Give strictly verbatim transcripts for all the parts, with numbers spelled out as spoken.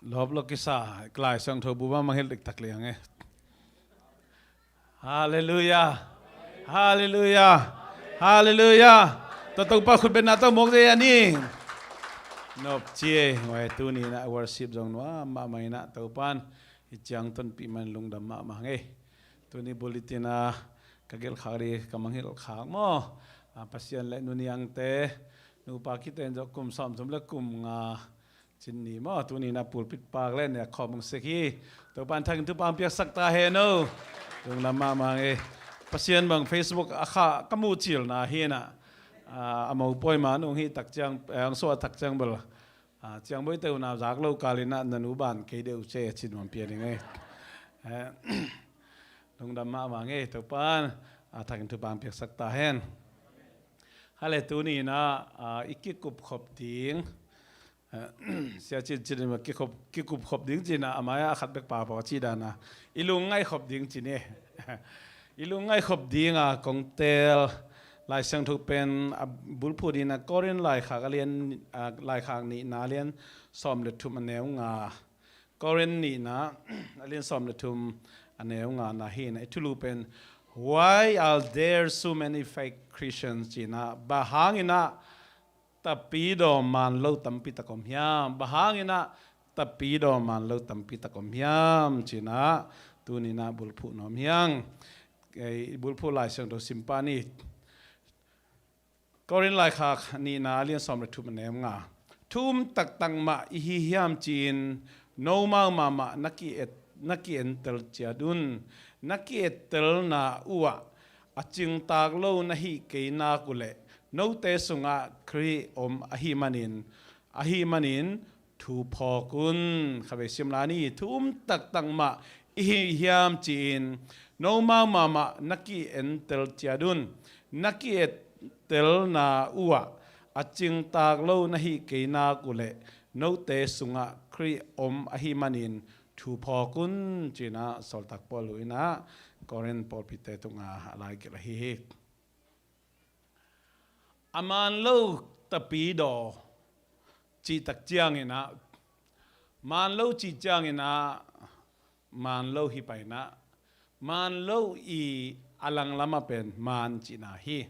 Lawp lo kisa, Lai Siangtho bu bang mangngilh diktak liang e. Halleluiah. Halleluiah. Halleluiah. Tua Topa khutbetna tawh mawk dei a ni. Nop ci e, ngoi tuni in ah worship zong nuam mahmah in ah Topa'n i ciang tonpih man lungdam mahmah ing e. Tuni bulletin ah ka gelh khak ding, ka mangngilh khak maw. Ah, Pasian le Nu Niangte, nupa kite in zong kum sawmthum le kum nga cin ni maw, tuni in ah pulpit park le nek khawm hong sek hi. Topa'n thang thupha piaksak ta hen aw. Lungdam mahmah ing e. Pasian bang Facebook ah kha ka muh cilna hi in ah, ah, a mopawi ma nung hi tak ciang, eh, hong suah tak ciang bel, ah, ciang bawite unau zak lo kal in ah na nu ban kei deuh ci e, ci nuam pian ing e. Eh, lungdam mahmah ing e. Topa'n, ah, thang thupha piaksak ta hen. Hale, tuni in ah, ah, i kikup khop ding. Eh, Sia Cin Cin in kikup, kikup khop ding ci in ah, a mai ah khat bek pha phot ci dan a. I lungngaih khop ding ci ni. I lungngaih khop ding a kong teel Lai Siangtho pen a bulphuh ding in ah Korin laikhak a lian, ah, laikhak nihna a lian sawm le thum a neu nga. Korin nihna a lian sawm le thum a neu nga na hi in ah i thulu pen, "Why are there so many fake Christians?" ci in ah, bang hang in ah tapidaw man lo tampi tak om hiam? Bang hang in ah tapidaw man lo tampi tak om hiam? Ci in ah tuni in ah bulphuh nuam hi ing. Kei bulphuh Lai Siangtho sim pah ni. Korin laikhak nihna a lian sawm le thum a neu nga. Thu um taktak mah i hi hiam ci-in nomau mahmah na ki-et, na ki-entel ciat un. Na ki-ettelna uh ah a cingtak lo na hih kei nak uh leh note sungah Khrih om ahih manin, ahih manin thu phawk un. Khavei sim lai ni. Thu um taktak mah i hi hiam ci-in nomau mahmah na ki-entel ciat un. Na ki-ettelna uh ah a cingtak lo na hih kei nak uh leh note sungah Khrih om ahih manin thu phawk un, ci in ah sawltak Paul in ah Korin pawlpite tungah a lai gelh ahi hi. A man lo tapidaw cih tak ciangin ah, man lo cih ciangin ah, man lo hi pah in ah, man lo i a langlam ah pen man cihna hi.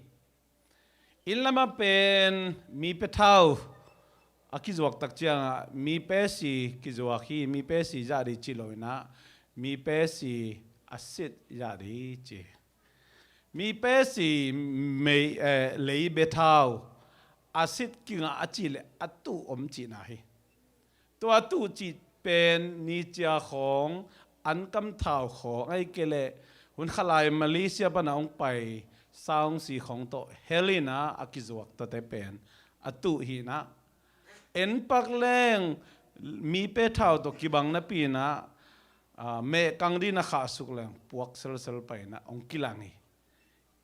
Inn lam ah pen mi pe thau a kizuak tak ciangah mi pe si kizuak hi, mi pe si zah ding ci lo in ah, mi pe si a sit zah ding ci. Mi pe si mei, eh, lei be thau a sit kingah a cih leh a tuh om cihna hi. Tua a tuh cih pen ni cia khawng, an kam thau khawng, ahih kei leh hun khat lai Malaysia pan a hong pai saung si khawng tawh hel in ah a kizuak tuate pen a tuh hi in ah, en pak leng mi pe thau tawh kibang napi in ah, ah, meh kang ding na khahsuk leng puak selsel pah in ah hong kilang hi.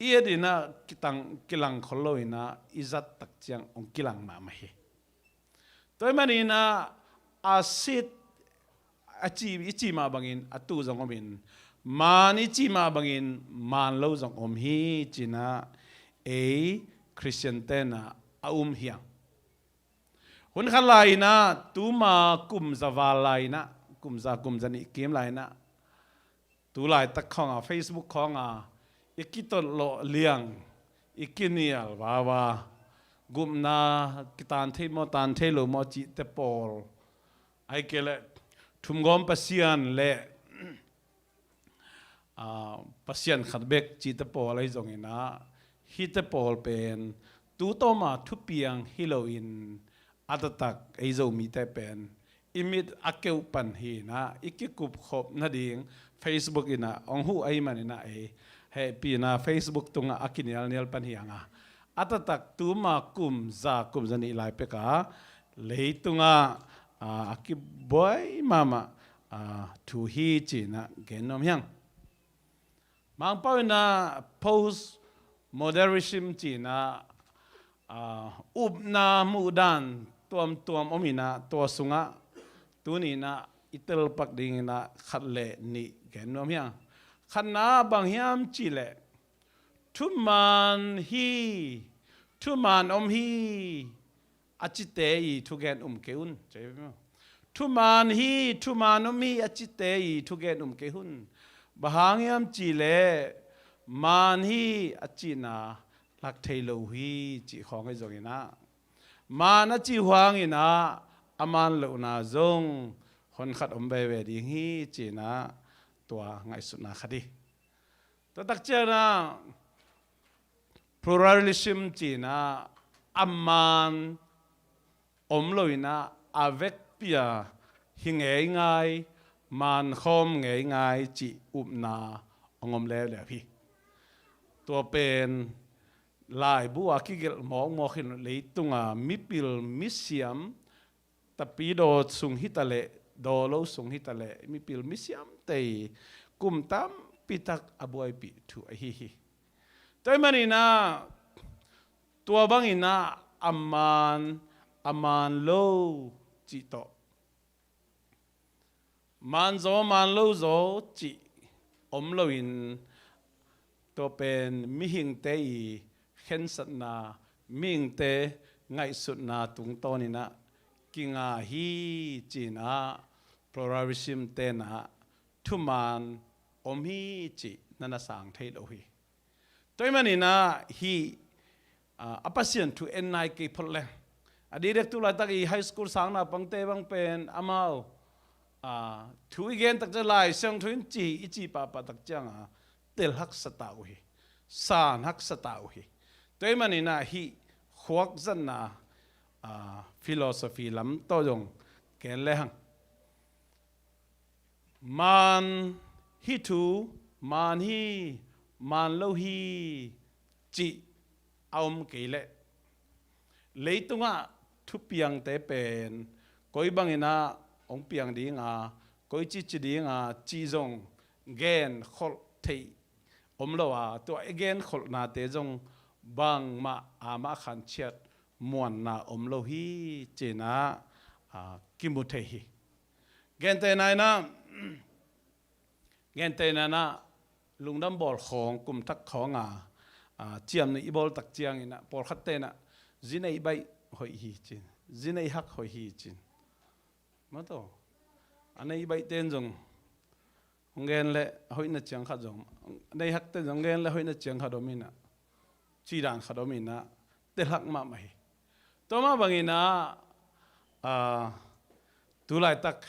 I et in ah kitang, kilang khol lo in ah i zat tak ciang hong kilang mahmah hi. Tua ahih manin ah a sit a ci, i cih mah bangin a tuh zong om in, man i cih mah bangin man lo zong om hi, ci in ah ei Khristian te'n ah a um hi hang. Hun khat lai in ah, tuma kum za val lai in ah, kum za, kum za nih kim lai in ah, tu laitak khawng ah, Facebook khawng ah i kitolh lawh liang, i kinial vava, gupna kitan thei maw, tan thei lo maw cihte pawl, ahih kei leh thumgawm pasian le, ah, pasian khat bek cihte pawl ahi zongin ah, hihte pawl pen tu tawm a thupiang hi loin, a taktak ei Zomite pen i mit a keuh pan hi in ah, i kikup khop nading Facebook in ah hong huh ahih manin ah, ei hehpihna Facebook tungah a kinialnial pan hi hang a, a taktak tuma kum za, kum za nih lai pek a leitungah, ah, a kibuai mahmah, ah, thu hi, ci in ah gen nuam hi hang. Mangpau in ah post modernism ci in ah, ah, upna muhdan tuamtuam om in ah, tua sungah tuni in ah i telpak ding in ah khat le nih gen nuam hi hang. Khatna bang hiam cih leh, thuman hi, thuman om hi, a cite i thugen um kei un. Thuman hi, thuman om hi a cite i thugen um kei hun. Bang hang hiam cihleh man hi a cihna lak thei lo uh hi cih khawng ahi zongin ah, man a cih uh hangin ah a man lohna zong honkhat om veve ding hi ci-in ah tua ngaihsutna khat hi. Tua tak ciangin ah pluralism ci-in ah a man om loin ah a vekpi-a hi ngeingai, man khawm ngeingai cih upna hong om leuleu hi. Tua pen laibu a kigelh mawkmawk hi lo, leitunga mipil misiam, tapidaw sung hitaleh, dawlo sung hitaleh, mipil misiamte kum tampi tak a buaipih thu ahi hi. Tua ahih manin ah tua bangin ah a man, a man lo cih tawh, man zaw, man lo zaw cih om loin, tua pen mihingte i khensatna, mihingte ngaihsutna tungtawnin ah kinga hi ci-in ah pluralism-te'n ah thuman om hi cih na na sang thei lo hi. Tua ahih manin ah hih, ah, a Pasian thu en nai kei phot leng, a diakdiak tu laitak i high school sang naupangte bang pen amau, ah, thu i gen tak ciang Lai Siangtho in ci hi i ci pahpah tak ciangin ah tel haksa ta uh hi, san haksa ta uh hi. Tua ahih manin ah hih khuak zatna, ah, philosophy lam tawh zong gen lehang, man hi thu, man hi, man lo hi cih a om kei leh, leitungah thupiangte pen koi bangin ah hong piang ding a, koi ci ci ding a cih zong genkholh theih om lo a, tua i genkholhnate zong bangmah amah khanciat muanna om lo hi ci-in ah, ah, kimu thei hi. Gentehna in ah, gentehna in ah, lungdam bawl khawng, kum thak khawng a, ah, ciamnuih i bawl tak ciangin ah, pawlkhatte'n ah zi neih baih hoih hi ci-in, zi neih hak hoih hi ci-in. Maw taw, a neih baihte in zong hong gen leh hoihna ciang khat zong, a neih hakte in zong hong gen leh hoihna ciang khat om in ah, ci dan khat om in ah, tel hak mahmah hi. Tua mah bangin ah, ah, tu laitak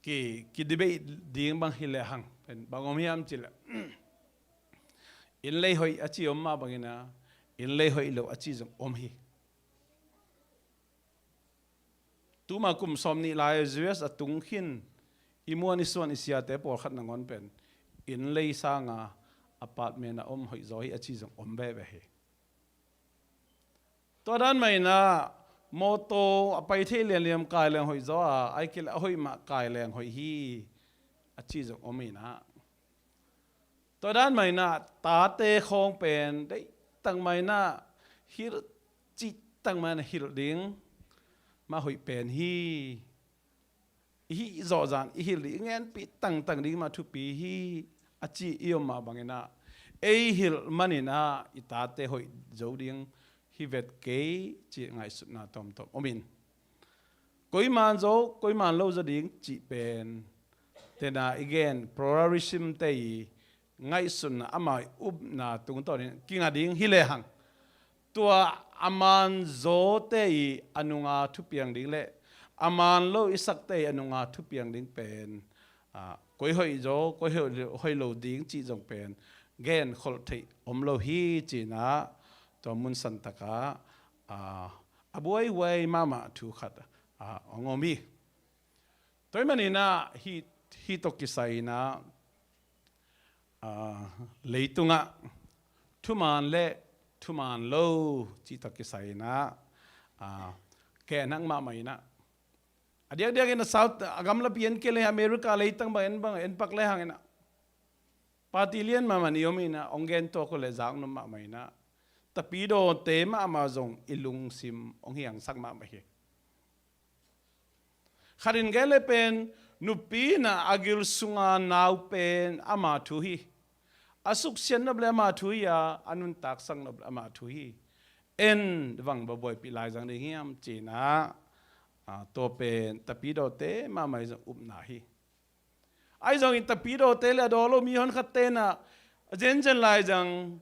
ki, ki debate ding bang hi lehang pen bang om hiam cih leh, inn lei hoih a ci om mah bangin ah, inn lei hoih lo a ci zong om hi. Tuma kum sawmnih lai U S a tung khin i muan i suan i siate pawlkhat nangawn pen inn lei sanga apartment a om hoih zaw hi a ci zong om veve hi. Tua dan mah in ah mawtaw a pai thei lianliam kai leng hoih zaw a, ahih kei leh a hoih mah kai leng hoih hi a ci zong om in ah, tua dan mah in ah tate khawng pen deih tak mah in ah hilh, cih tak mah in ah hilh ding mah hoih pen hi. I hih zawhzan i hilh ding, i ngenpih tangtang ding mah thupi hi a ci i om mah bangin ah, ei hilh manin ah i tate hoih zo ding hi vet kei cih ngaihsutna tawmtawm om in, koi man zaw, koi man lo zaw ding cih pen, tena i gen pluralism-te i ngaihsutna, ama i upna tungtawnin kinga ding hi lehang, tua a man zawte i a nunga thupiang ding leh a man lo i sakte i a nunga thupiang ding pen, ah, koi hoih zaw, koi hoih, hoih lo ding cih zong pen genkholh theih om lo hi ci-in ah, tua mun santak ah, ah, a buaihuai mahmah thu khat, ah, hong om hi. Tua ahih manin ah hih, hih tawh kisai-in ah, ah, leitungah thuman leh thuman lo cih tawh kisai-in ah, ah, kehnak mahmah in ah, a diakdiakin ah South, a gamlapi en kei leh America leitang bang en, bang en pak lehang in ah, party lian mahmah nih om in ah, hong gen tuak uh leh zaknop mahmah in ah, tapidawte mahmah zong i lungsim hong hiangsak mahmah hi. Khat in gen leh pen, nupi in ah a gil sunga nau pen ama thu hi. A suksiat nop leh ama thu hi a, a nuntaksak nop leh ama thu hi. En bang va buaipih laizang ding hiam ci-in ah, Ah, tua pen tapidawte mahmah i zong upna hi. Ahi zongin tapidawte le a daw lo mi honkhat tenah a zenzen lai zang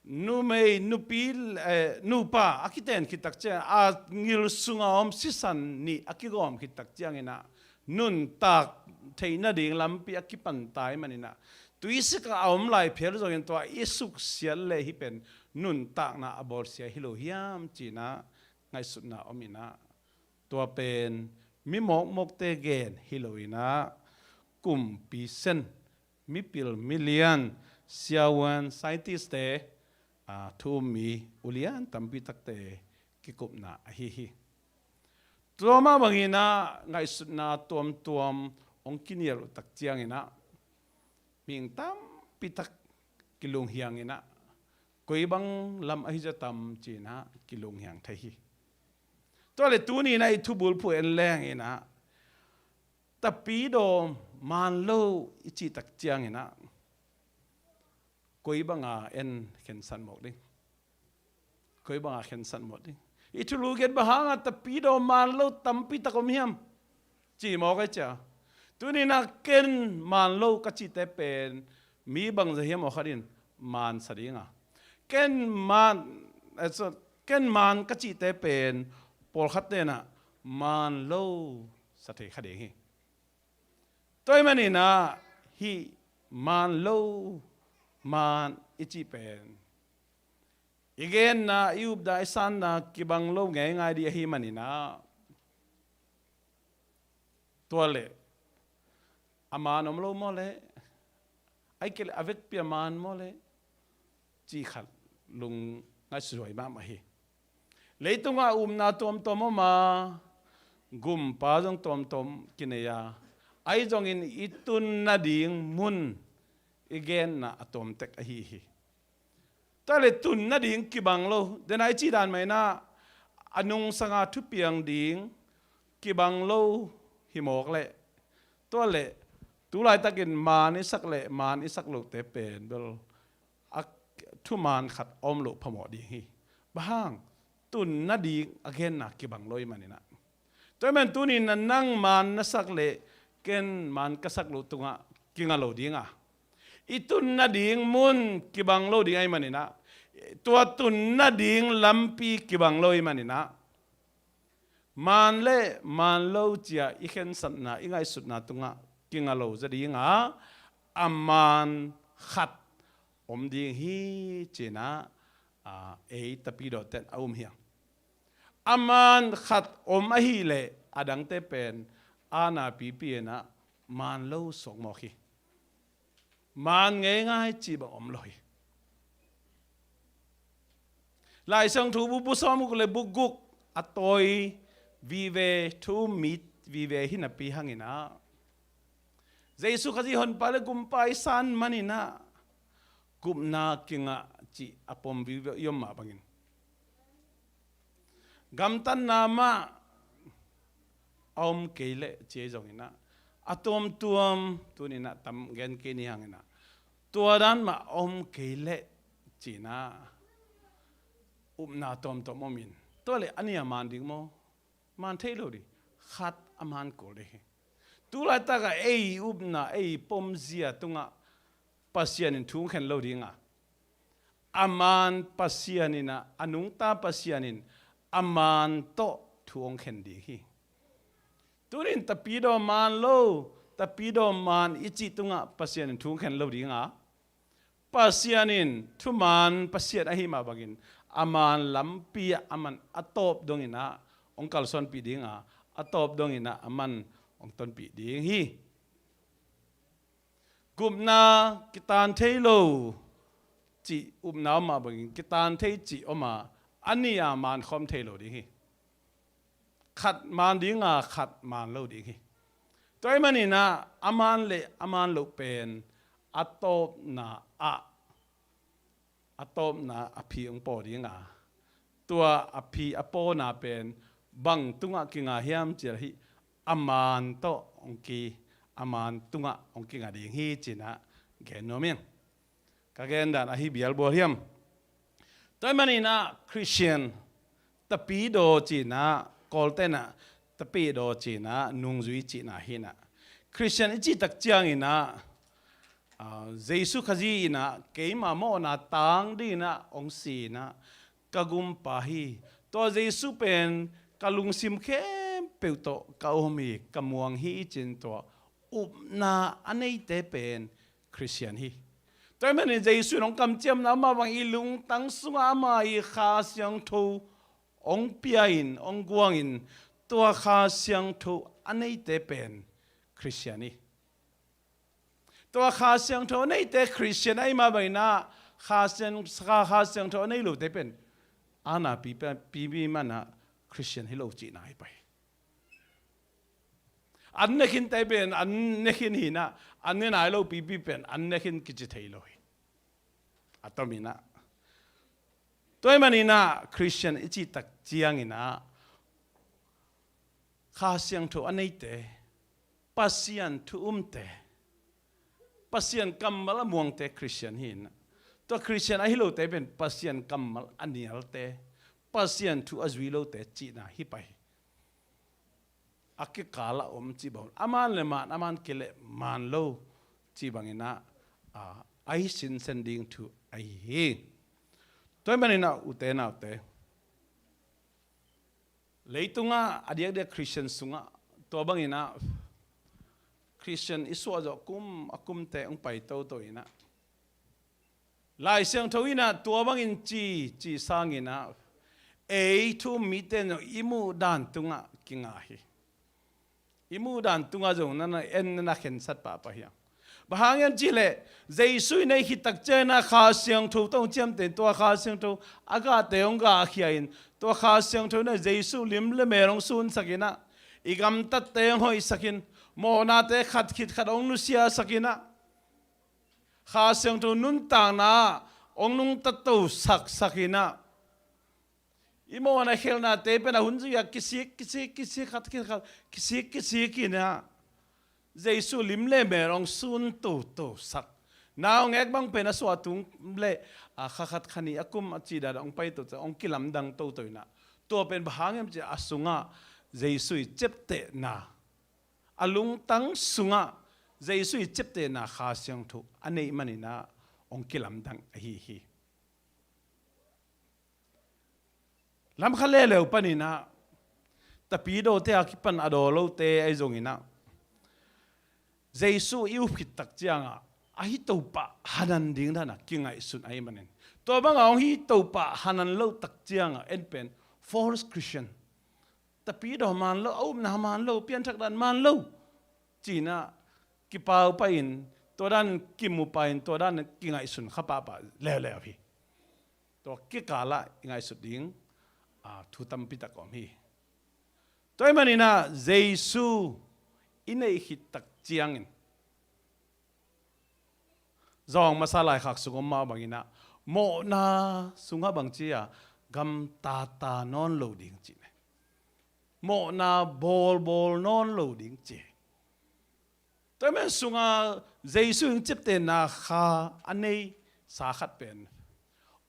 numei, nupi, eh, nupa a kiten khit tak ciang, a ngil sunga om sisan nih a kigawm khit tak cianginah nuntak theih nading lampi a kipan tai maninah tuisik a om lai phial zongin tua i suksiat le hih pen nuntakna a bawlsia hi lo hiam cinah ngaihsutna om inah tua pen mi mawkmawkte gen hi lo inah kumpi sen, mipil milian, siavuan, scientist-te, ah, thu um mi ulian tampi takte kikupna ahi hi. Tua mah banginah ngaihsutna tuamtuam hong kinial uh tak cianginah mihing tampi tak kilunghianginah koi bang lam ahi zaw tam cinah kilunghiang thei hi. Tua le tuninah i thubulphuh en lenginah tapidaw maan lo i cih tak cianginah koi banga en khensat mawk ding? Koi banga khensat mawk ding? I thulu gen bang hanga tapidaw maan lo tampi tak om hiam? Ci mawk ai cia. Tuninah ken maan lo ka cihte pen mi bangzah hiam aw khat in maan sa dinga, ken maan, eh, so, ken maan ka cihte pen pawlkhat tenah maan lo sa thei kha ding hi. Tua ahih maninah hih maan lo, maan i cih pen i genna, i upna, i sanna kibang lo ngeingai ding ahih maninah tua leh a maan om lo maw leh, ahih kei leh a vekpi a maan maw leh, cih khat lungngaihsuthuai mahmah hi. Leitungah upna tuamtuam om a, gumpa zong tuamtuam kinei a, ahi zongin i tun nading mun i genna a tuamtek ahi hi. Tua le tun nading kibang lo, dena i cih dan mah inah a nungsanga thupiang ding kibang lo hi mawk leh, tua le tulaitakin maan i sak le maan i sak lote pen bel a thumaan khat a om loh phamawh ding hi. Bang hang? Tun nading a genna kibang lo ahih maninah. Tua ahih man tuninah nang maan na sak le ken maan ka sak loh tungah kinga lo dinga, i tun nading mun kibang lo ding ahih maninah, tua tun nading lampi kibang lo ahih maninah maan le maan lo cia i khensatna, i ngaihsutna tungah kinga lo zaw dinga, a maan khat om ding hi cinah, a, ei tapidawten a um hi a. A maan khat om ahih leh a dangte pen a napipi inah maan lo suak mawk hi. Maan ngeingai cih bang om lo hi. Lai Siangtho bu, bu sawm guk le bu guk a tawi vive, thu um mi vive hi napi hanginah Jesu Khazih honpa le gumpa i san maninah gupna kingah cih a pom vive i om mah bangin gamtatna mah a om kei leh ci ahi zonginah a tuamtuam tuninah tam gen kei ni hanginah tua dan mah a om kei leh cinah upna tuamtuam omin tua le a nih a maan ding maw? Maan thei lo ding. Khat a maan kul ding hi. Tulaitakah ei upna, ei pomzia tungah Pasian in thu hong khen lo dinga, a maan Pasian inah, a nungta Pasian in a maan tawh thu hong khen ding hi. Tunin tapidaw maan lo, tapidaw maan i cih tungah Pasian in thu hong khen lo dinga, Pasian in thumaan Pasian ahih mah bangin a maan lampi ah aman a tawp donginah hong kalsuanpih dinga, a tawp donginah aman hong tonpih ding hi. Gupna kitaan thei lo cih upna om mah bangin kitaan thei cih om a, a nih a maan khawm thei lo ding hi. Khat maan dinga, khat maan lo ding hi. Tua ahih maninah a maan le a maan loh pen a tawpna ah, a tawpna a phi hong paw dinga, tua a phi a pawna pen bang tungah kinga hiam cih leh hih a maan tawh hong ki, a maan tungah hong kinga ding hi cinah gen nuam ing. Ka gen dan ahi bialbual hiam? Tua ahih maninah Christian tapidaw cinah Kawltenah tapidaw cihna, nungzui cihna hi inah, Khristian i cih tak cianginah, ah, Jesu Khazih inah keima mawhna tang dinginah hong si inah, ka gumpa hi. Tua Jesu pen ka lungsim khempeuh tawh ka um hi, ka muang hi, i cin tua upna a neite pen Khristian hi. Tua ahih manin Jesu in hong kamciamna, amah bang i lungtang sungah amah i Kha Siangtho hong pia-in, hong guangin, tua Kha Siangtho a neite pen Khristian hi. Tua Kha Siangtho a neite Khristian ahih mah banginah, Kha Siang, Kha, Kha Siangtho a nei lote pen, ana pi, pi, pi manah Khristian hi lo cihna hi pai. An ne khinte pen an ne khin hi inah, an ne nai lo pipi pen an ne khin kici thei lo hi. A tom inah. Tua ahih maninah Khristian i cih tak cianginah Kha Siangtho a neite, Pasian thu umte, Pasian kammal a muangte Khristian hi inah. Tua Khristian ahi lote pen Pasian kammal a nialte, Pasian thu a zui lote cihna hi pai. A kikal a om cih bang, a man le man, a man kei le man lo cih banginah, a, ahi sinsen ding thu ahi hi. Tua ahih maninah ute naute, leitungah a diakdiak Khristian sungah tua banginah Khristian i suahzawh kum a kumte hong pai toto inah, Lai Siangtho inah tua bangin ci, ci sanginah ei thu um mite in zong i muh dan tungah kinga hi. I muh dan tungah zong nana en, nana khensat pahpah hiam? Bang hang hiam cihleh Jesu i neih khit tak cianginah Kha Siangtho tawh hong ciamteh in, tua Kha Siangtho a gahte hong gahkhia in, tua Kha Siangtho inah Jesu lim le mel hong sunsakinah, i gamtatte hong hoihsakin, mawhnate khat khit khat hong nusiasakinah, Kha Siangtho nuntakna hong nungta tosak sakinah, i mawhna khelhnate pen a hun zui-a kisik, kisik, kisik, khat khit khat kisik, kisik inah, Jesu lim le mel hong sun toto sak. Naungek bang pen a suah tung le, a, kha khat kha nih a kum a cih dan hong pai toto, hong kilamdang toto inah, tua pen bang hang hiam cihleh a sungah Jesu i ciaptehna, a lungtang sungah Jesu i ciaptehna Kha Siangtho a neih maninah hong kilamdang ahi hi. Lamkhat leuleu paninah, tapidawte a kipan a daw lote ahi zonginah, Jesu i up khit tak ciangah a hi Topa hanan ding danah kingaihsun ahih manin, tua bangah hong hi Topa hanan loh tak ciangah en pen false Christian, tapidaw man lo, a upna man lo, pianthak dan man lo ci-inah kipau pah in, tua dan kimu pah in, tua dan kingaihsun kha pahpah leuleu hi. Tua kikalah i ngaihsut ding, a, thu tampitak om hi. Tua ahih maninah Jesu i neih khit tak ciangin zawng masa laikhak sung om mah banginah mawhna sungah bangci-a gamtata nawn lo ding cih ne. Mawhna bawlbawl nawn lo ding ci. Tua ahih manin sungah Jesu in ciaptehna kha a neisa khat pen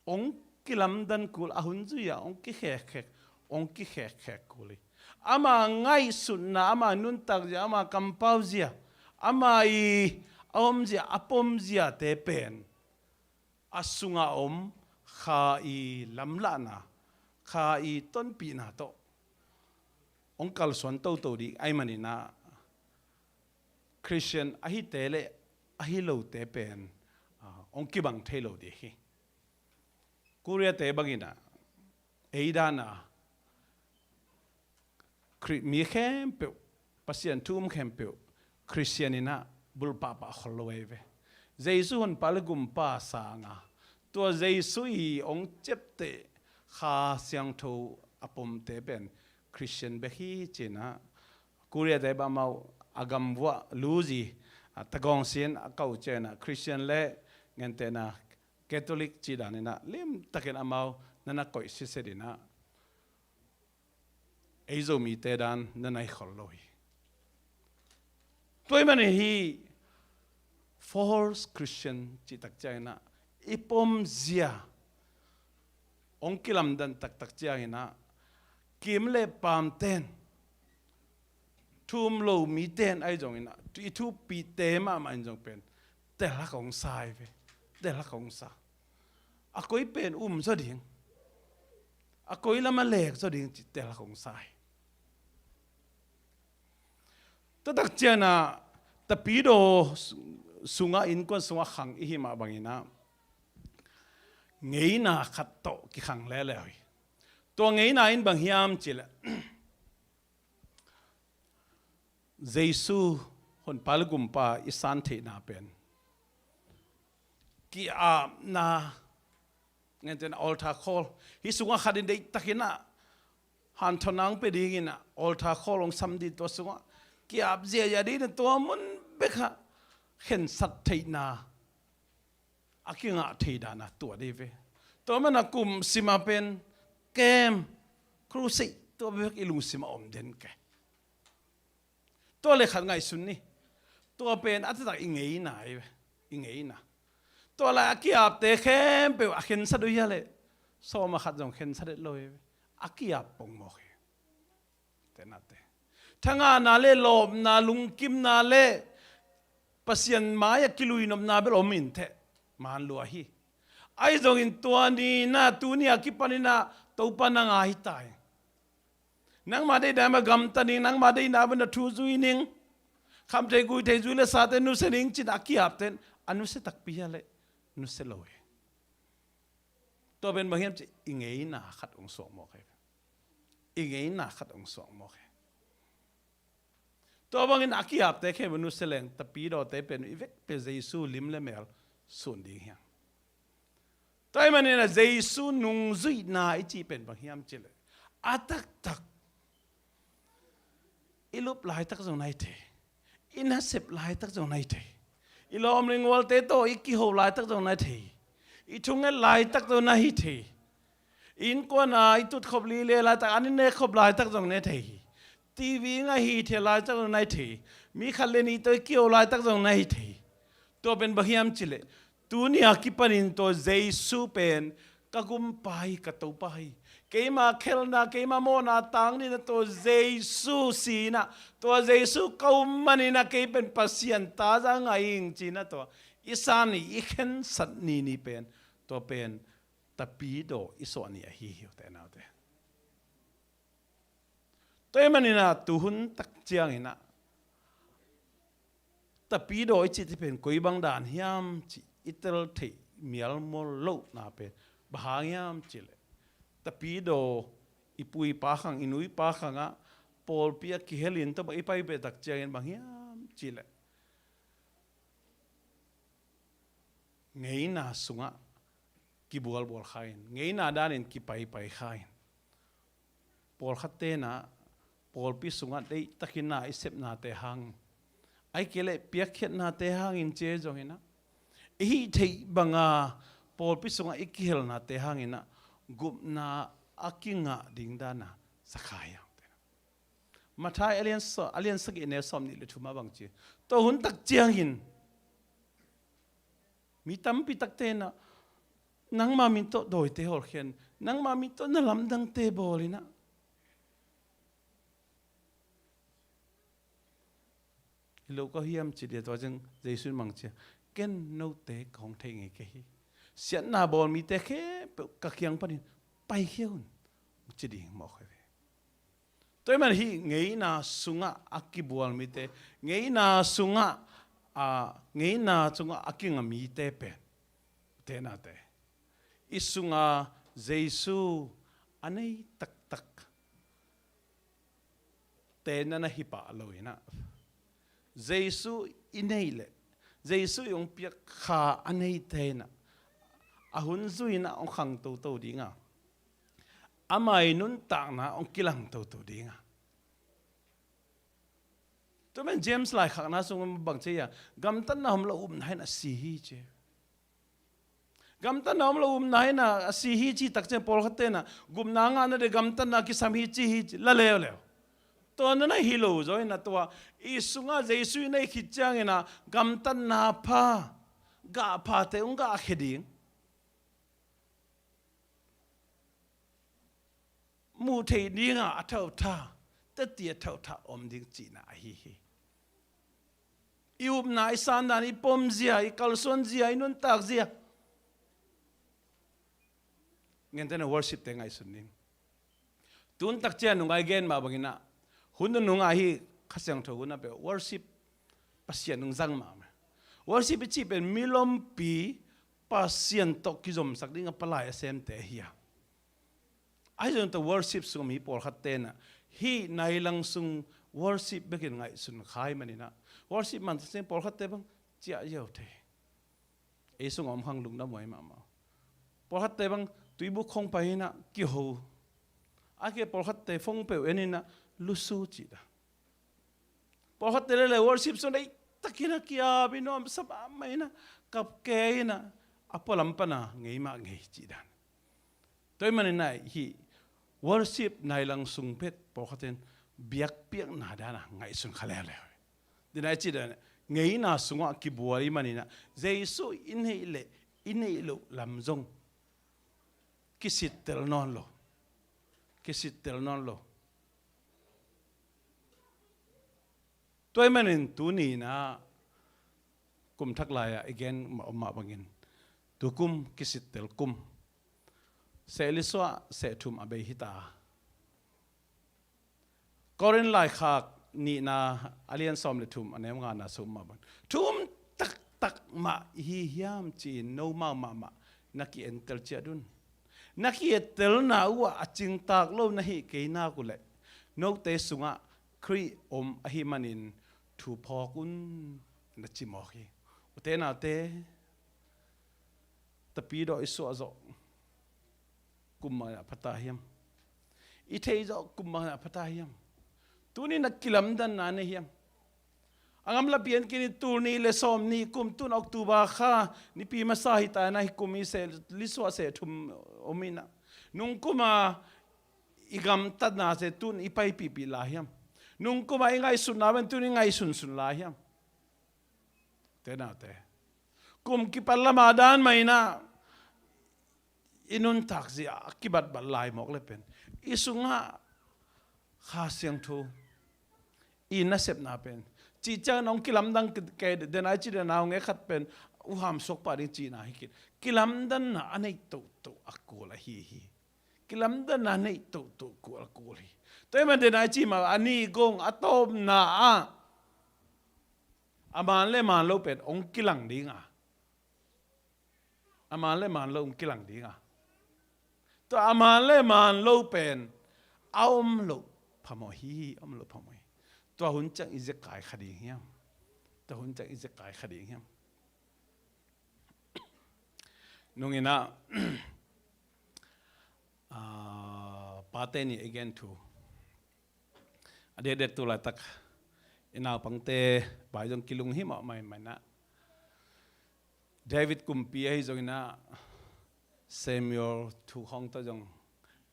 hong kilamdan kul, a hun zui-ah hong kikhekkhek, hong kikhekkhek kul hi. Ama ngaihsutna, ama nuntakzia, ama kampauzia, ama i a omzia, a pomziate pen a sungah om kha i lamlahna, kha i tonpihna tawh hong kalsuan toto ding ahih maninah Khristian ahite le ahi lote pen, a, hong kibang thei lo ding hi. Koreate banginah ei danah Khri-, mi khempeuh, Pasian thu um khempeuh Khristian inah bulh pahpah khol lo ahi ve. Jesu honpa le gumpa sanga tua Jesu i hong ciapteh Kha Siangtho a pomte pen Khristian bek hi ci-inah Koreate bang amau a gam vuah luzi, a, tagawng sin a kah uh ciangah Khristian le gentehna Catholic cih daninah limtakin amau nana koih siset inah ei Zomite dan nana hi khol lo hi. Tua ahih manin hih false Christian cih tak cianginah i pomzia hong kilamdan taktak cianginah kim le paamten Thu um lo mite in ahi zongin ah, i thupite mahmah in zong pen telhak hong sa hi ve. Telhak hong sa. A koi pen um zaw ding, a koi lam a lek zaw ding ci telhak hong sa hi. Tua tak ciangin ah Tapidaw sungah, innkuan sungah khang i hih mah bangin ah ngeina khat tawh kikhang leuleu hi. Tua ngeina in bang hiam cih leh Jesu honpa le gumpa i san theihna pen ki-apna, ngen ten altar call. Hih sungah khat in deihtakin ah hanthawnna hong pia dingin ah altar call hong sam ding, tua sungah ki-ap ziahziah dingin tua mun bek ah khensat theihna a kingah thei dan a tuah ding hi ve. Tua manin ah kum sim a pen camp, crusade, tua bek i lungsim ah om den kei. Tua le khat ngaihsun ni. Tua pen a taktak i ngeina hi ve. I ngeina. Tua lai a ki-apte khempeuh a khensat uh hia leh, sawm a khat zong khensat het lo hi ve. A ki-ap pongmawk hi. Tenate. Thangahna le lawpna, lungkimna le Pasian mai-ah kiluinopna bel om in teh. Man lua hi. Ahi zongin tua ni-in ah, tuni a kipanin ah Topa na ngai hi ta hi. Nangma deihna mah gamta ning, nangma deihna mah na thu zui ning. Khamthei guithei zu le sate nusia ning ci-in a ki-apte in a nusia takpi hia leh nusia lo hi. Tua pen bang hiam cih leh i ngeina khat hong suak mawk hi. I ngeina khat hong suak mawk hi. Tua bangin a ki-apte khempeuh nusia leng Tapidawte pen i vekpi-in Jesu lim le mel sun ding hi hang. Tua ahih manin ah Jesu nungzuihna i cih pen bang hiam cih leh a taktak i lup laitak zong na hi thei. I nasep laitak zong na hi thei. I lawm le ngualte tawh i kiho laitak zong na hi thei. I thunget laitak zong na hi thei. I innkuan ah i tutkhop lile laitak, an i nekkhop laitak zong na hi thei. TV i ngaihkhiat laitak zong na hi thei. Mi khat le nih tawh i kiho laitak zong na hi thei. Tua pen bang hiam cih leh tuni a kipanin tua Jesu pen ka gumpa hi, ka Topa hi. Keima khelhna, keima mawhna tang dingin ah tua Jesu si-in ah, tua Jesu ka um manin ah kei pen Pasian ta za ngai ing ci-in ah tua i san ni, i khensat ni ni pen, tua pen Tapidaw i suah ni ahi hi uh, te naute. Tua ahih manin ah tuhun tak ciangin ah Tapidaw i cih pen koi bang dan hiam cih i tel theih mialmual lohna pen bang hang hiam cih leh Tapidaw i pu i pa khang, i nu i pa khang ah pawlpi ah kihel in tua bang i paipih tak ciangin bang hiam cih leh ngeina sungah kibualbual kha in, ngeina danin kipaipai kha in. Pawlkhatte in ah pawlpi sungah deihtakin ah i sepnate hang, ahih kei leh piakkhiatnate hangin ci zongin ah, i hih theih banga pawlpi sungah i kihelnate hangin ah gupna a kingah ding dan a sa kha hi hang. Matthai a lian sa-, a lian sagih, a neu sawmnih le thum ah bang ci. Tua hun tak ciangin mi tampi takte in ah nangma min tawh dawite hawlkhia in, nangma min tawh na lamdangte bawl in ah, hi lo ka hiam ci dia, tua ciang Jesu in bang ci a, ken note ka hong thei ngei kei hi. Siatna bawl mite khempeuh ka kiang panin paikhia un, ci ding mawk hi ve. Tua ahih manin hih ngeina sungah a kibual mite, ngeina sungah, a, ngeina sungah a kinga mite pen, te naute, i sunga Jesu a nei taktak te na na hi pah lo in ah, Jesu i neih leh, Jesu i hong piak kha a neite in ah a hun zui in ah hong khang toto ding a, ama i nuntakna hong kilang toto ding a. Tua manin James laikhakna sung bang ci hiam, gamtatna om lo upna in a si hi ci. Gamtatna om lo upna in a si hi cih tak ciang pawlkhatte in ah gupna ngahna ding gamtatna kisam hi ci hi ci, la leuleu. Tua na na hi lo zaw in ah tua i sungah Jesu i neih khit ciangin ah gamtatna pha, gah phate hong gahkhia ding, muh theih dingah a thautha, tetia thauthah om ding cihna ahi hi. I upna, i sandan, i pomzia, i kalsuanzia, i nuntakzia. Gentehna worship te ngaihsun ding. Tun takcia nungai gen mah bangin ah, hun nunung ah hi Kha Siangtho hun a peuh worship Pasian nung zang mahmah. Worship i cih pen milompi Pasian tawh kizomsak ding a palai a semte hi a. Ahi zong tawh worship sung mi pawlkhat tenah hih nailang sung worship bekin ngaihsun khai maninah, worship man sing pawlkhatte bang ciah ziau thei. Ei sung a om khang lungdam huai mahmah. Pawlkhatte bang tuibuk khong pai inah kiho. A ke pawlkhatte phone peuh en inah lusu cih dan. Pawlkhatte lele worship sung dei takin a kiap i nuamsa mahmah inah kap ke inah a pualam pana ngei mah ngei cih dan. Tua ahih maninah hih worship nailang sung pet pawlkhatten biakpiakna dana ngaihsun kha leuleu. Denai cih dan ngeina sungah kibual i maninah Jesu i neih leh i neih loh lam zong kisittel nawn lo. Kisittel nawn lo. Tua ahih manin tuninah kum thak lai-ah i gen mah om mah bangin tukum kisittel kum. Seh li suah seh thum a bei hita. Korin laikhak nihna a lian sawm le thum a neu ngana sum mah bang thum taktak mah i hi hiam ci-in nomau mahmah na ki-entel ciat un. Na ki-entelna uhah a cingtak lo na hih kei nak uhleh note sungah Khrih om ahih manin thu phawk un na ci mawk hi. Ute naute, tapidawh i suah zawh kum bangin a phata hiam? I theih zawh kum bangin a phata hiam? Tuni na kilamdanna nei hiam? A gamla pian kinin tul nih le sawm nih kum tun October kha nipi masa hita inah hih kum i seh li suah seh thum om inah nungkuma i gamtatna se tun i paipihpih lai hiam? Nungkuma i ngaihsutna pen tun i ngaihsunsun lai hiam? Te naute, kum kipat lama dan mah inah i nuntakzia a kibatbat lai mawk le pen i sungah Kha Siangtho i nasepna pen cih ciangin hong kilamdang kei denai ci dena hong e khat pen uham suak pah ding cihna hi kit. Kilamdanna a nei tohtoh a kul ahi hi. Kilamdanna a nei tohtoh kul a kul hi. Tua ahih man denai ci mah a nih gong a tawpna ah a man le man lo pen hong kilang dinga, a man le man lo hong kilang dinga, tua a man le man lo pen a om loh phamawh hi, a om loh phamawh hi. Tua hun ciang i zekai kha ding hiam? Tua hun ciang i zekai kha ding hiam? Nunginah pate nih i gen thu a diakdiak tu laitak i naupangte bai zong kilung hi mawh maimainah David kumpi ahi zonginah Samuel thu khawng tawh zong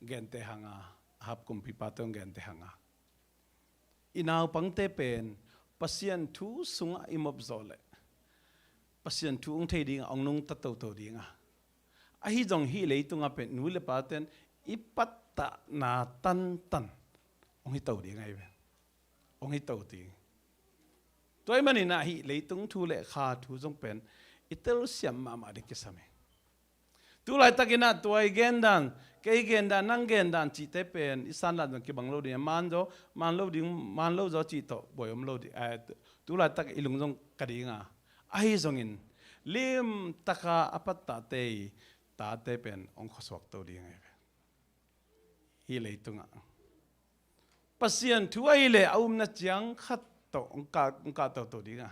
gente hanga, Ahab kumpipa tawh zong gente hanga i naupangte pen Pasian thu sungah i mop zawh leh Pasian thu hong thei dinga hong nungta toto dinga, ahi zong hih leitungah pen nu le paten i pattahna tantan hong hi to ding ahi ve. Hong hi to ding. Tua ahih maninah hih leitung thu le kha thu zong pen i telsiam mahmah ding kisam hi. Tu laitakinah tua i gendan, kei gendan, nang gendan cihte pen i sandan zong kibang lo ding a, man zaw, man lo ding, man lo zaw cih tawh buai om lo ding. Tu laitak i lung zong ka dinga, ahi zongin limtaka a pattate i tate pen hong khuasuak to ding ahi ve. Hih leitungah Pasian thu ahih leh a upna ciang khat tawh hong kah, hong kah toto dinga.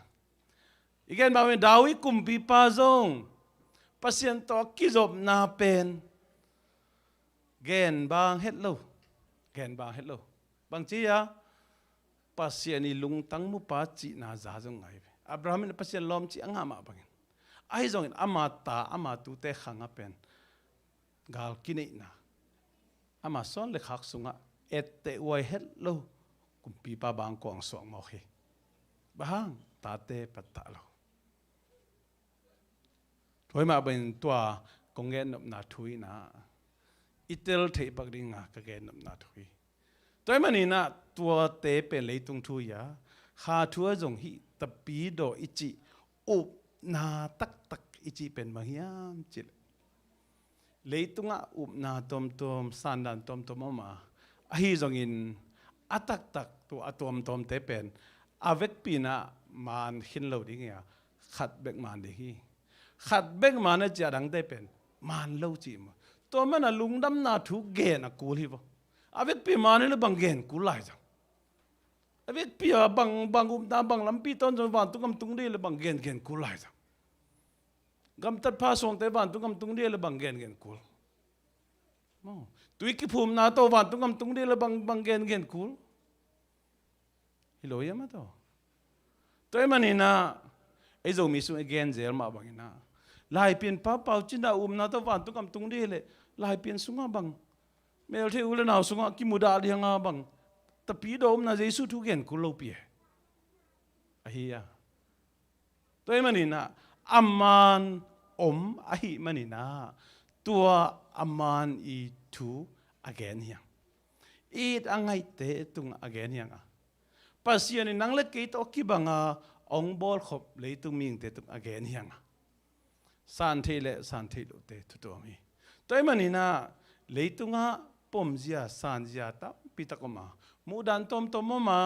I gen bang pen David kumpipa zong Pasian tawh a kizopna pen gen bang het lo. Gen bang het lo. Bangci a Pasian i lungtang mupa cihna za zong ngai ve. Abraham in Pasian lawm cih a ngah mah bangin, ahi zongin ama ta ama tute khangah pen gal kineihna, ama suan le khak sungah etteh huai het lo kumpipa bang kuang suak mawk hi. Bang hang? Tate pattah lo. Tua ahih mah bangin tua kong gennopna thu inah i tel theih pak dinga ka gennopna thu hi. Tua ahih maninah tuate pen leitung thu hi a, kha thu ah zong hih tapidaw i cih upna taktak i cih pen bang hiam cih leh, leitungah upna tuamtuam, sandan tuamtuam om a, ahi zongin a taktak tua a tuamtuamte pen a vekpi in ah maan khin lo ding hi a, khat bek maan ding hi. Khat bek maan a cih a dangte pen maan lo cih maw. Tua man a lungdamna thu gen a kul hi vaw. A vekpi maan hi leh bang gen kul lai zang. A vekpi a bang, bang upna bang lampi tawn zong vantung gam tung ding leh bang gen gen kul lai zang. Gamtat pha suangte vantung gam tung ding leh bang gen gen kul. Maw. Tui kiphumna tawh vantung gam tung ding leh bang, bang gen gen kul. Hi lo hiam a tawh. Tua ahih manin ah ei Zomi sung i gen zel mah bangin ah, Laipian pa Pau Cin a upna tawh vantung gam tung ding leh Laipian sungah bang, meltheih u leh nau sungah kimudah ding a bang, tapidaw upna Jesu thu gen kul lopi e. Ahi a. Tua ahih manin ah a maan om ahih manin ah tua a maan i thu a gen hi hang. It a ngaihte tungah a gen hi hang a, Pasian in nang leh kei tawh kibang a hong bawlkhop leitung mihingte tungah a gen hi hang a, san theih leh san theih lohte thu tuam hi. Tua ahih manin ah leitungah pomzia sanzia tampi tak om a, muhdan tuamtuam om a,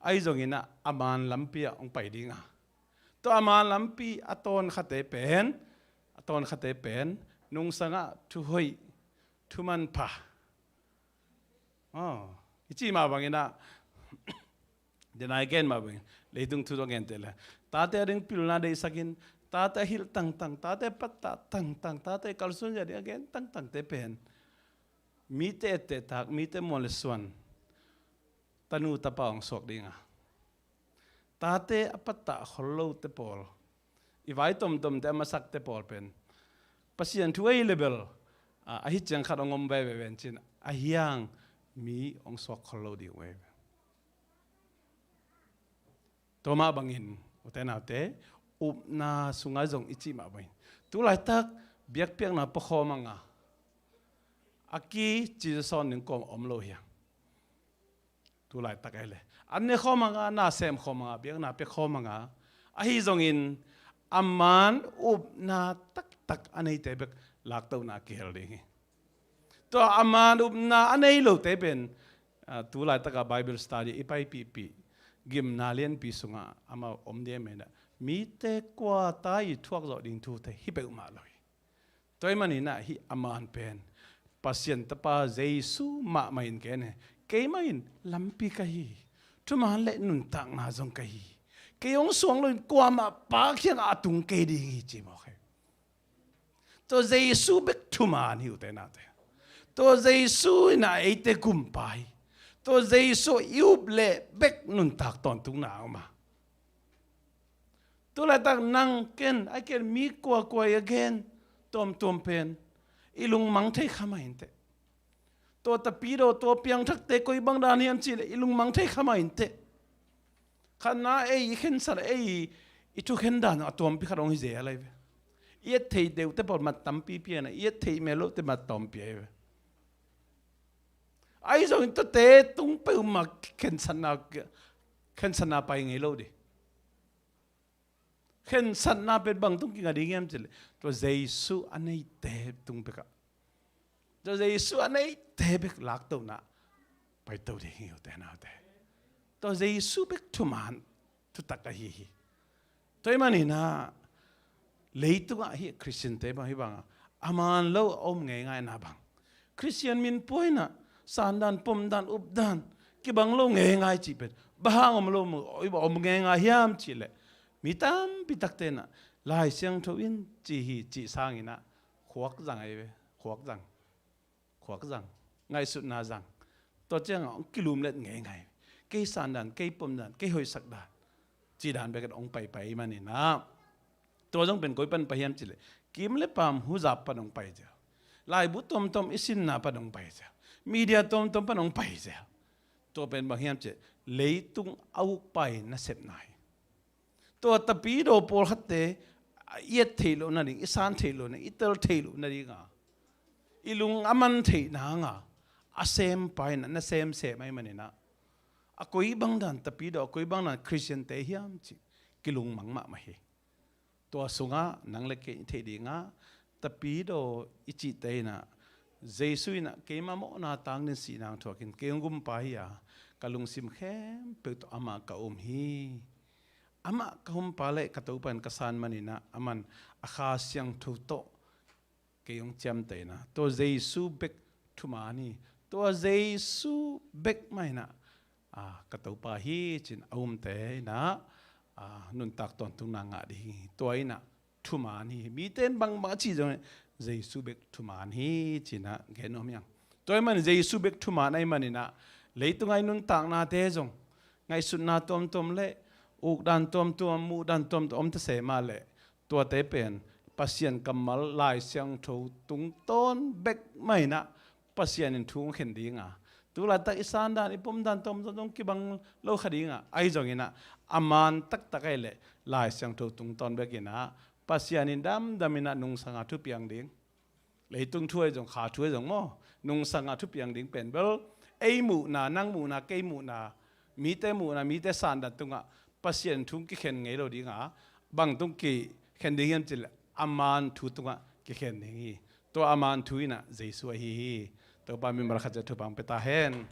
ahi zongin ah a maan lampi ah hong pai ding a, tua a maan lampi a tawnkhate pen, a tawnkhate pen nungsangah thuhoih, thumanpha, aw, i cih mah bangin ah, denai gen mah bangin leitung thu tawh gente leh, tate a ding pilna deihsak in, tate a hilh tangtang, tate a pattah tangtang, tate a kalsuan zia ding a gen tangtangte pen mite etteh tak, mite muan leh suan, tanu tapa hong suak ding a, tate a pattah khol lote pawl, i vai tomtomte a masakte pawl pen Pasian thu ahi leh bel, a, ahi ciang khat hong om veve ven cin, ahi hang mi hong suak khol lo ding uh veve. Tua mah bangin ute naute, upna sungah zong i cih mah bangin tu laitak biakpiakna pia khawm hang a, a kici zaw sawn ding kuamah om lo hi hang. Tu laitak ei leh an ne khawm hang a, na sem khawm hang a, biakna pia khawm hang a, ahi zongin a maan upna taktak a neite bek laktohna a kihel ding hi. Tua a maan upna a nei lote pen, a, tu laitak a Bible study i paipihpih gimna lianpi sungah amah om ding a, mite kuata i thuak zawh ding thute hi peuhmah lo hi. Tua ahih manin ah hih a maan pen Pasian Tapa Jesu mahmah in gen hi. Keimah in lampi ka hi hi. Thumaan leh nuntakna zong ka hi hi. Kei hong suang loin kuamah Pa kiangah a tung kei ding hi ci mawk hi. Tua Jesu bek thumaan hi ute naute. Tua Jesu in ah eite gumpa hi. Tua Jesu i up leh bek nuntak tawntungna a om a. Tu laitak nang ken, a ken mi kuakua i a gen tuamtuam pen i lungmang thei kha mah inteh. Tua tapidaw, tua piangthakte koi bang dan hiam cih leh i lungmang thei kha mah inteh. Khatna ei i khensat, ei i thukhen dan a tuampi khat hong hi zel ahi ve. I et theih deuhte pawl mat tampi pian a, i et theih mel lohte mat tampi ahi ve. Ahi zongin tuate tung peuhmah khensatna, khensatna pai ngei lo ding. Khensatna pen bang tung kingah ding hiam cih leh tua Jesu a neite tung bekah, tua Jesu a neite bek laktohna paito ding hi ute naute. Tua Jesu bek thumaan thutak ahi hi. Tua ahih manin ah leitungah hih Khristiante bang hih bangah a maan lo a om ngeingaina bang, Khristian min pua in ah sandan, pomdan, updan kibang lo ngeingai cih pen bang hang om lo, om ngeingai hiam cih leh mi tampi takte in ah Lai Siangtho in ci hi cih sangin ah khuak zang ahi ve, khuak zang. Khuak zang, ngaihsutna zang. Tua ciangah hong kilumlet ngeingai. Kei sandan, kei pomdan, kei hoihsakdan, cih dan bek in hong paipai ahih manin ah, tua zong pen koi pan pai hiam cih leh kim leh paam huzap pan hong pai zel. Laibu tuamtuam i sinna pan hong pai zel. Media tuamtuam pan hong pai zel. Tua pen bang hiam cih leh leitung a ukpa' nasepna hi. Tua tapidaw pawlkhatte i et theih loh nading, i san theih loh nading, i tel theih loh nadinga, i lung a man theih nanga a sempa in ah na semsem ahih manin ah, a koi bang dan Tapidaw, a koi bang dan Khristiante hiam cih kilungmang mahmah hi. Tua sungah nang le kei i theih dingah Tapidaw i cihte inah Jesu inah keima mawhna tangin sihna hong thuakin kei hong gumpa hi a, ka lungsim khempeuh tawh amah ka um hi. Amah ka humpa le ka Topa in ka san maninah aman a Kha Siangtho tawh kei hong ciamteh inah tua Jesu bek thuman hi. Tua Jesu bek mah inah ka Topa hi cin a umte inah nuntak tawntungna ngah ding hi. Tua inah thuman hi. Mite in bangbang a cih zong Jesu bek thuman hi cinah gen nuam hi hang. Tua ahih manin Jesu bek thuman ahih maninah leitungah i nuntaknate zong ngaihsutna tuamtuam le ukdan tuamtuam, muhdan tuamtuam om ta se mah leh tuate pen Pasian kammal Lai Siangtho tungtawn bek mah inah Pasian in thu hong khen dinga, tu laitak i sandan i pomdan tuamtuam zong kibang lo kha dinga, ahi zonginah a man taktak ahih leh Lai Siangtho tungtawn bek inah Pasian in damdam inah nungsanga thu piang ding. Leitung thu ahi zong, kha thu ahi zong maw, nungsanga thu piang ding pen bel ei muhna, nang muhna, kei muhna, mite muhna, mite sandan tungah Pasian thu kikhen ngei lo dinga, bang tung kikhen ding hiam cih leh a man thu tungah kikhen ding hi. Tua a man thu inah Jesu ahi hi. Topa min malkhat ciat thupha hong pia ta hen.